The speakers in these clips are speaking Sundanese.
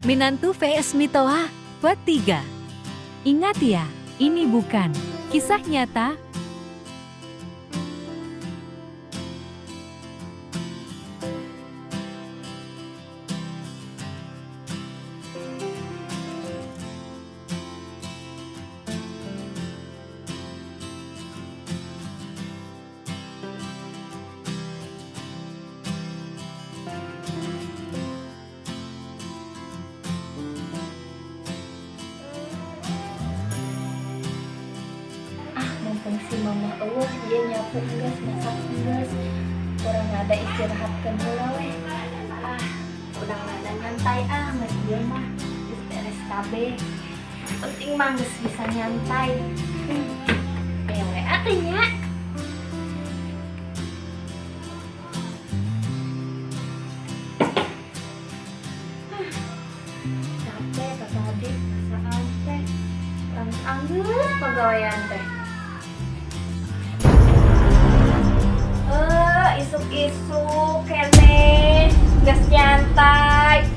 Minantu vs Mitoha, Part 3. Ingat ya, ini bukan kisah nyata. Ah, mumpung si mama euweuh ieu, nyapu geus, masak geus, kurang ada istirahatkeun heula weh. Ah, udah ada nyantai. Ah, geus ieu mah geus beres kabeh, penting mah geus bisa nyantai. Ewe atuh nya. Capek ka tadi, perasaan teh anggeus pagawean teh. Eh, isuk-isuk keneh geus nyantai.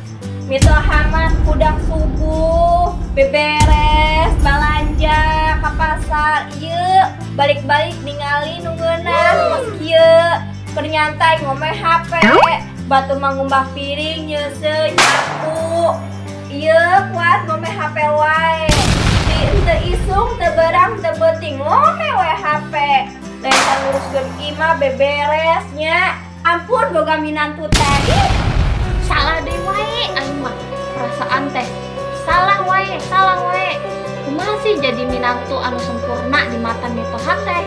Mitoha mah hudang subuh beberes balanja ka pasar. Ieu balik-balik ningali nu ngeunah kos kieu, keur nyantai ngome HP. Batur mah ngumbah piring, nyeuseuh, nyapu. Ieu kuat ngome HP wae. Di henteu isuk, teu berang, teu beuting ngome we HP. Lain nguruskeun imah beberes nya. Ampun boga minantu teh. Ih, salah deui wae aing mah, perasaan teh salah wae, salah wae. Kumaha sih jadi minantu anu sempurna di mata mitoha teh?